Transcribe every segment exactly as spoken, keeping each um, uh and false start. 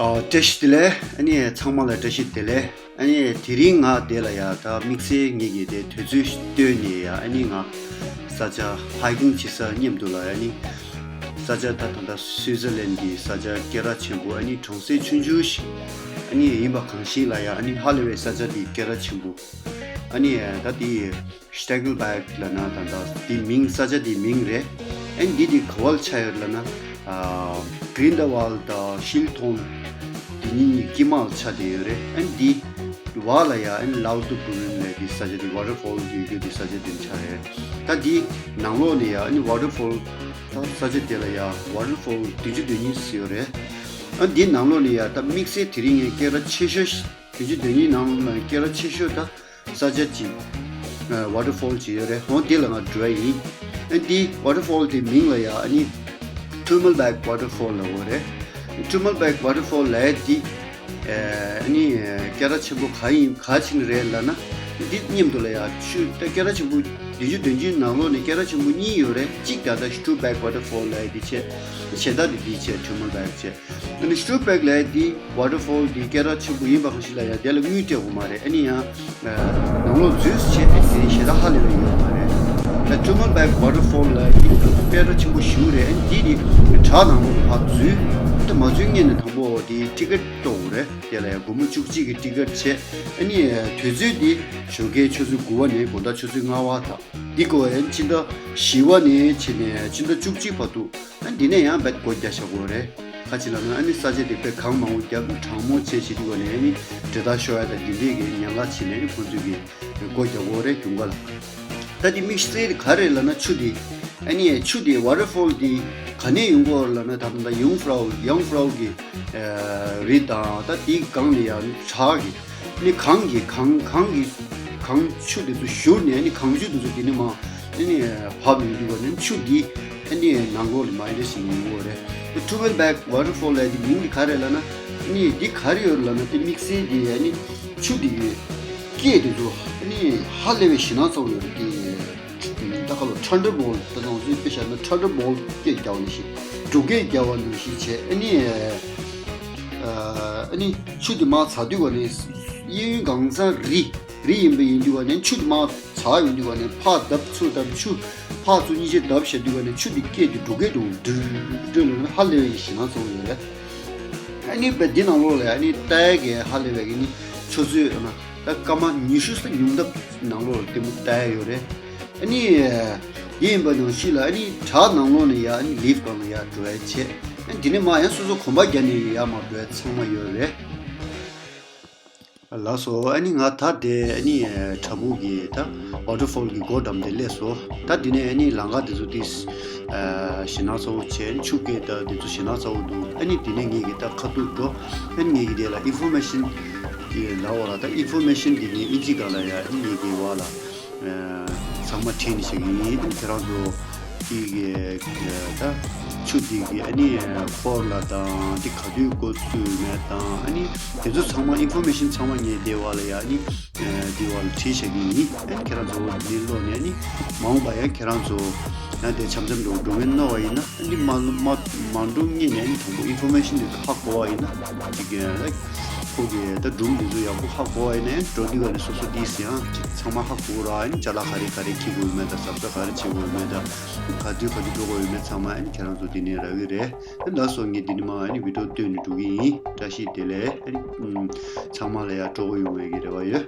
ཨ། བཀྲ་ཤིས་བདེ་ལེགས། ཨ་ནི་ཚང་མ་ལ་བཀྲ་ཤིས་བདེ་ལེགས། ཨ་ནི་དེ་རིང་ང་དེ་ལ་ཡ་ད་དམིགས་བསལ་ངེད་ཀྱི་དེ་དུས་ཚོད་བཏོན་ནས་ཡ། ཨ་ནི་ང་ས་ཆ་ཧའི་ཀིང་བྱེད་ས་མཉམ་དུ་ལ་ཡ། ཨ་ནི་ས་ཆ་ད་ད་ལྟ་སུའི་ཙར་ལན་གྱི་ས་ཆ་སྐད་གྲགས་ཆེན་པོ། ཨ་ནི་གྲོང་གསེབ་ཆུང་ཆུང་ཞིག་ཨ་ནི་ཡིན་པ་གང་ཞིག་ལ་ཡ། ཨ་ནི་ཧ་ལས་པའི་ས་ཆ་དེ་སྐད་གྲགས་ཆེན་པོ། ཨ་ནི་ད་དེ་Stackelberg ལབ་ན་ད་ལྟ་དེ་མིང་ས་ཆ་དེ་མིང་རེད། ཨ་ནི་འདི་དེ་ག་བ་ལ་ཆགས་ཡོད་ལབ་ན། ཨ། Grindelwald དང་Schilthorn དེ་གཉིས་དཀྱིལ་མ་ལ་ཆགས་བསྡད་ཡོད་རེད། ཨ་ནི་འདི་བར་ལ་ཡ་ཨ་ནི་Lauterbrunnen ལབ་དེ་ས་ཆ་དེ། waterfall ཡོད་རྒྱུ་དེ་ས་ཆ་དེ་ཆགས་རེད། ད་འདི་ནང་ལོགས་ནས་ཡ་ཨ་ནི་waterfall ད་ས་ཆ་དེ་ལ་ཡ་waterfall བདུན་ཅུ་དོན་གཉིས་ཡོད་རེད། ཨ། འདི་ནང་ལོགས་ནས་ཡ་ད་དམིགས་བསལ་དེ་རིང་ངས་སྐད་གྲགས་ཆེ་ཤོས། བདུན་ཅུ་དོན་གཉིས་ནང་ལ་སྐད་གྲགས་ཆེ་ཤོས་ད་ས་ཆ་གཅིག་ཨ། waterfall གཅིག་ཡོད་རེད། འོ་དེ་ལ་ང་འགྲོ་ཡ་ཡིན། ཨ། འདི་waterfall དེ་མིང་ལ་ཡ་ཨ་ནི་Tummelberg waterfall ལབ་ཡོད་རེད། Tummelberg waterfall ལབ་ཡ་འདི་ཨ་ནི་སྐད་གྲགས་ཆེན་པོ་ག་ཡིན་ག་ཕྱིན་རེད་ལབ་ན། འདི་མཉམ་དུ་ལ་ཡ་ཆུ་ད་སྐད་གྲགས་ཆེན་པོ་བདུན་ཅུ་དོན་གཅིག་ནང་ལོགས་ནས་སྐད་གྲགས་ཆེན་པོ་གཉིས་ཡོད་རེད། གཅིག་ད་ལྟ་Stuttberg waterfall ལབ་ཡ་འདི་བྱས། གཞན་དག་འདི་འདི་བྱས། Tummelberg བྱས། ཨ་ནི་Stuttberg ལབ་ཡ་འདི་waterfall འདི་སྐད་གྲགས་ཆེན་པོ་ཡིན་པ་གང་ཞིག་ལ་ཡ་དེ་ལ་དངུལ་སྤྲད་དགོས་མ་རེད། ཨ་ནི་ཡང་ནང་ལོགས་འཛུལ་བྱས་ཏེ་དེ་ཞེ་དྲག་ཧ་ལས་པ་ཡོད་མ་རེད། ད་Tummelberg waterfall ལབ་ཡ་འདི་སྐད་གྲགས་ཆེན་པོ་ཞེ་པོ་རེད། ཨ་ནི་འདི་ནི་བྲག་ནང་ལོགས་ལ་ཕར་འཛུལ། ད་མ་འཛུལ་སྔོན་ནས་དང་པོ་དེ་ཊི་ཀེ་ཊི་གཏོང་དགོས་རེད། དེ་ལ་ཡ་སྒོར་མོ་བཅུ་གཅིག་གི་ཊི་ཀེ་ཊི་བྱས། ཨ་ནི་དུས་ཚོད་འདི་ཞོགས་ཀའི་ཆུ་ཚོད་དགུ་པ་ནས་དགོང་དག་ཆུ་ཚོད་ལྔ་པ་དང་། འདི་གོ་ཡན་ཕྱི་ཟླ་བཞི་པ་ནས་བྱས་ནས་ཕྱི་ཟླ་བཅུ་གཅིག་བར་དུ། ཨ། འདི་ནས་ཡང་རྦད་སྒོ་རྒྱག་བཞག་དགོས་རེད། ག་ཅི་ལབ་ན་ཨ་ནི་ས་ཆ་དེ་དཔེ་གངས་མང་པོ་རྒྱབ་གྲང་མོ་བྱས་བྱེད་དུས་ག་ནས་ཨ་ནི་འདྲེད་བརྡར་ཤོར་ཡ་དང་འདི་འདྲས་ཀྱི་ཉེན་ཁ་ཕྱིན་ནས་ཨ་ནི་ཁོ་ཚོས་ཀྱིས་སྒོ་རྒྱག་དགོས་རེད་རྒྱུན་ག་ལ། ད་འདི་དམིགས་བསལ་ག་རེ་ལབ་ན་ཆུ་འདི། ཨ་ནི་ཆུ་འདི་waterfall འདི་ག་ནས་ཡོང་གི་ཡོད་ལབ་ན་ད་ལྟ་Jungfrau Jungfrau གི་རི་དང་ད་དེའི་སྒང་ནས་ཡང་བྲག་གི་ནི་གངས་ཀྱི་གངས་གངས་ཀྱི་གངས་ཆུ་དེ་ཚོ་བཞུར་ནས་ནི་གངས་ཆུ་དེ་ཚོ་དེ་ནི་མ་ནི་ནི་བབས་ཡོང་དུས་ག་ནི་ཆུ་འདི་ནི་ནང་ལོགས་ལ་མ་ཡིན་ཞིག་ཡོང་གི་རེད། Tummelberg waterfall ལབ་དེ་མིང་འདི་ག་རེ་ལབ་ན་ནི་འདི་ག་རེ་ཡོད་ལབ་ན་དེ་དམིགས་བསལ་དེ་ནི་ཆུ་འདི་སྐད་དེ་ཚོ་ནི་ཧ་ལས་པའི་ཞེད་སྣང་ཚ་པོ་ཡོད་རེད། དེ་ད་ག་ལོ་Thunderbolt ད་ནང་ཚོས་དཔེ་བཞག་ན་Thunderbolt སྐད་རྒྱག་པ་ནང་བཞིན་འབྲུག་སྐད་རྒྱག་པ་ནང་བཞིན་བྱས། ཨ་ནི་ཨ་ནི་ཆུ་དེ་མར་ཚ་དུས་ག་ནས་གཡས་གཡོན་གང་ཚང་རི་རི་ཡིན་པ་ཡིན་དུས་ག་ནས་ཆུ་དེ་མར་ཚ་ཡོང་དུས་ག་ནས་ཕར་བརྡབ་ཚུར་བརྡབ་ཆུ་ཕར་ཚུར་གཉིས་ཆ་བརྡབ་བྱས་དུས་ག་ནས་ཆུ་དེ་སྐད་དེ་འབྲུག་སྐད་དུ་འགྲིལ་འགྲིལ་ལ་ཧ་ལས་པའི་ཞེད་སྣང་ཚ་པོ་ཡོད་རེད། ཨ་ནི་བས་འདི་ནང་ལོགས་ལ་ཨ་ནི་ལྟ་ཡ་གི་ཧ་ལས་པའི་གི་ནི་ཆུ་ཚོད་ཨ་ན་ད་སྐར་མ་ཉི་ཤུ་ཙམ་ཉུང་མཐའ་ནང་ལོགས་ལ་ལྟད་མོ་ལྟ་ཡ་ཡོད་རེད། ཨ་ནི་དེ་ཡིན་པ་ནང་བཞིན་ལ་ཨ་ནི་བྲག་ནང་ལོགས་ནས་ཡ་ཨ་ནི་ལིབ་སྒང་ལ་ཡ་འགྲོ་ཡ་བྱས། ཨ་ནི་དེ་ནས་མར་ཡང་སོ་སོ་གོམ་པ་བརྒྱབ་ནས་ཡ་མར་འགྲོ་ཡ་ཚང་མ་ཡོད་རེད། ལགས་སོ། ཨ་ནི་ང་ད་དེ་ཨ་ནི་བྲག་ཕུག་གི་ད་waterfall གི་སྒོ་འགྲམ་དེ་སླེབས་སོང་། ད་དེ་ནས་ཨ་ནི་ལམ་ཁ་དེ་ཚོ་དེ་ཞེད་སྣང་ཚ་པོ་བྱས། ཨ་ནི་ཆུ་སྐད་ད་དེ་ཚོ་ཞེད་སྣང་ཚ་པོ་འདུག་ཨ་ནི་དེ་ནས་ངེད་ཀྱི་ད་ཁ་ཐུག་འགྲོ། ཨ་ནི་ངེད་ཀྱི་དེ་ལ་information གི་ལ་འོ་ལ་ད་information འདི་ངས་ཨིན་ཇི་སྒང་ལ་ཡ་ཨིན་ཇི་གི་བ་ལ་ཚང་མ་བྲིས་ནས་བཞག་གི་ཡིན། ཁྱེད་རང་ཚོ་ཨི་གི་ད་ཆུ་འདི་གི་ཨ་ནི་འཁོར་ལ་དང་འདི་ག་དུས་འགོ་ཚུགས་མེད་དང་ཨ་ནི་དེ་ཚོ་ཚང་མ་information ཚང་མ་ངས་དེ་བ་ལ་ཡ་ཨ་ནི་དེ་བ་ལ་བྲིས་བཞག་གི་ཡིན། ཨ་ནི་ཁྱེད་རང་ཚོ་འདི་ལོ་ནས་ཨ་ནི་མ་འོངས་པ་ཡ་ཁྱེད་རང་ཚོ་ཡང་དེ་འཆམ་འཆམ་འགྲོ་འགྲོ་མིན་ནོ་བ་ཡིན་ན། འདི་མ་མ་མ་འགྲོ་ངེས་ནས་ནི་དང་པོ་ཨིན་ཕོར་མེ་ཤན་འདི་ཚོ་ཧ་གོ་བ་ཡིན་ན་ཅིག་ལ་ཁོ་གི་ད་སྒྲུང་འདི་ཚོ་ཡག་པོ་ཧ་གོ་བ་ཡིན་ན་ཡང་འགྲོ་དུས་ག་ནས་སོ་སོ་དེས་ཡང་ཅིག་ཚང་མ་ཧ་གོ་ར་ཡིན། ཅ་ལག་ག་རེ་ག་རེ་འཁྱེར་དགོས་ཡོད་མེད་དང་གཟབ་གཟབ་ག་རེ་བྱེད་དགོས་ཡོད་མེད་དང་ག་དུས་ག་དུས་འགྲོ་དགོས་ཡོད་མེད་ཚང་མ་ཡང་ཁྱེད་རང་ཚོ་འདི་ནས་རག་གི་རེད། ད་ལགས་སོ། ངས་འདི་ནས་མ་ཡང་ནི་བི་ཌིའོ་བཏོན་ནས་འགྲོ་གི་ཡིན། བཀྲ་ཤིས་བདེ་ལེགས། ཚང་མ་ལ་ཡང་སྤྲོ་པོ་ཡོང་བའི་གི་རེ་བ་ཡོད།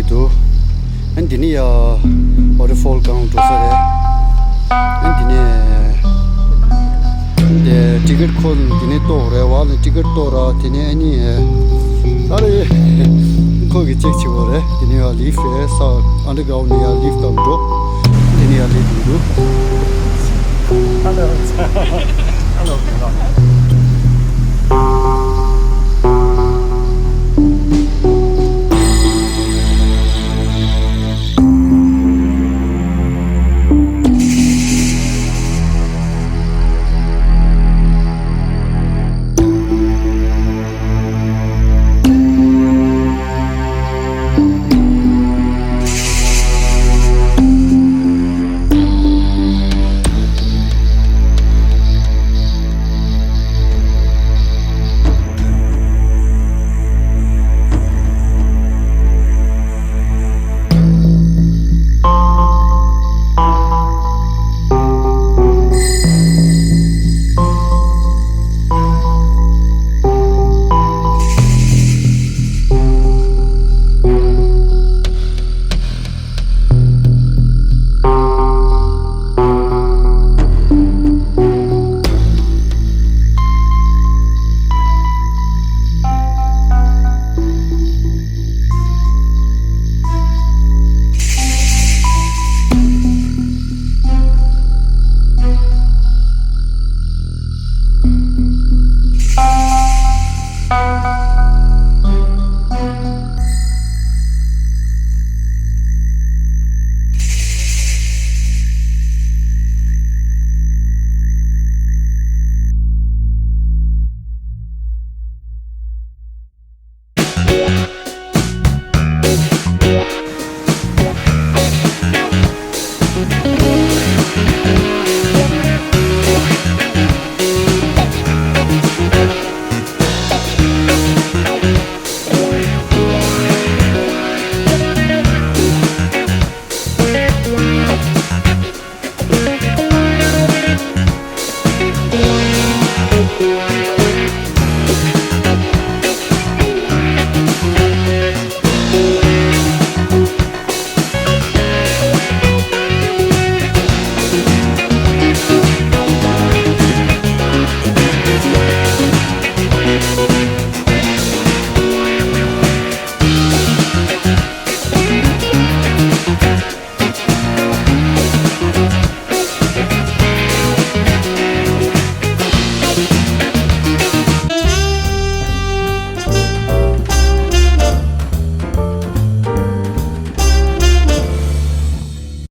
འདུག་ཨ་ནི་འདི་ནས་ཡ་ཝ་ཊར་ཕོལ་སྒང་འགྲོ་ས་རེད། ཨ་ནི་འདི་ནས་འདི་ཊི་ཀེ་ཊི་ཁོ་འདི་ནས་གཏོང་རེད་བ། ཨ་ནི་ཊི་ཀེ་ཊི་གཏོང་ར། དེ་ནས་ཨ་ནི་ཨ་རེ་ཁོ་གི་ཅེག་བྱེད་དགོས་རེད། དེ་ནས་ཡ་ལིཕ་ཊི་རེད། ས་ཨན་ཌར་གྷ་རའུན་ཌི་ནས་ཡ་ལིཕ་ཊི་སྒང་འགྲོ། དེ་ནས་ཡ་ལིཕ་ཊི་འདུག Hello. Hello.